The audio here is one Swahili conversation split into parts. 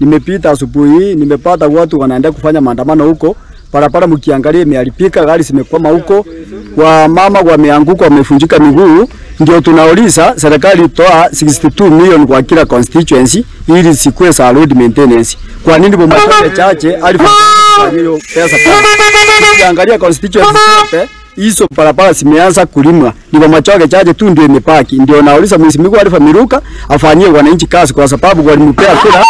Nimepita asubuhi, nimepata watu wanaenda kufanya maandamano huko. Barabara mkiangalia imeharibika, gari zimekwama huko. Kwa mama wameanguka, wamefunjika miguu. Ndio tunauliza serikali itoa 62 million kwa kila constituency ili sikue za road maintenance. Kwa nini Bomachoge chache alifanya hiyo pesa? Ukiangalia constituency zote hizo barabara zimeanza kulimwa, ni Bomachoge chache tu ndio imepaki. Ndio nauliza Mheshimiwa Alpha Miluka afanyie wananchi kazi, kwa sababu walimpea kura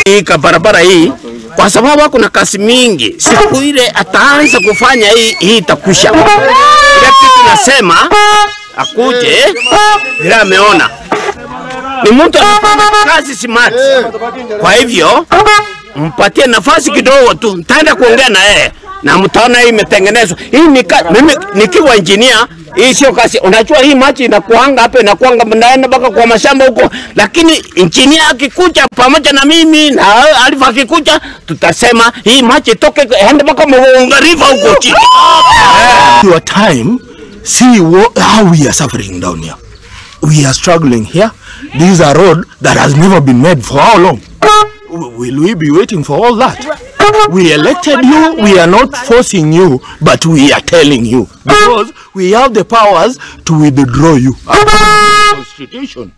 hii barabara hii, kwa sababu kuna kazi mingi. Siku ile ataanza kufanya hii itakusha. Ile kitu nasema akuje bila ameona ni mtu anafanya kazi smart. Kwa hivyo mpatie nafasi kidogo tu, nitaenda kuongea na yeye na mtaona hii imetengenezwa. Hii ni mimi nikiwa engineer, hii sio kazi. Unajua hii maji inakuanga hapa, inakuanga mnaenda mpaka kwa mashamba huko, lakini engineer akikuja pamoja na mimi na Alpha akikuja, tutasema hii maji itoke ende mpaka Muhunga River huko chini. Your time, see how we are suffering down here. We are struggling here. This is a road that has never been made for how long? Will we be waiting for all that? We elected you, we are not forcing you, but we are telling you. Because we have the powers to withdraw you according to the constitution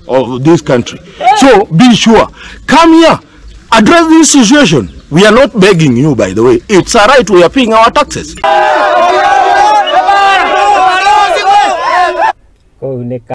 of this country. So be sure, come here, address this situation. We are not begging you, by the way. It's a right, we are paying our taxes.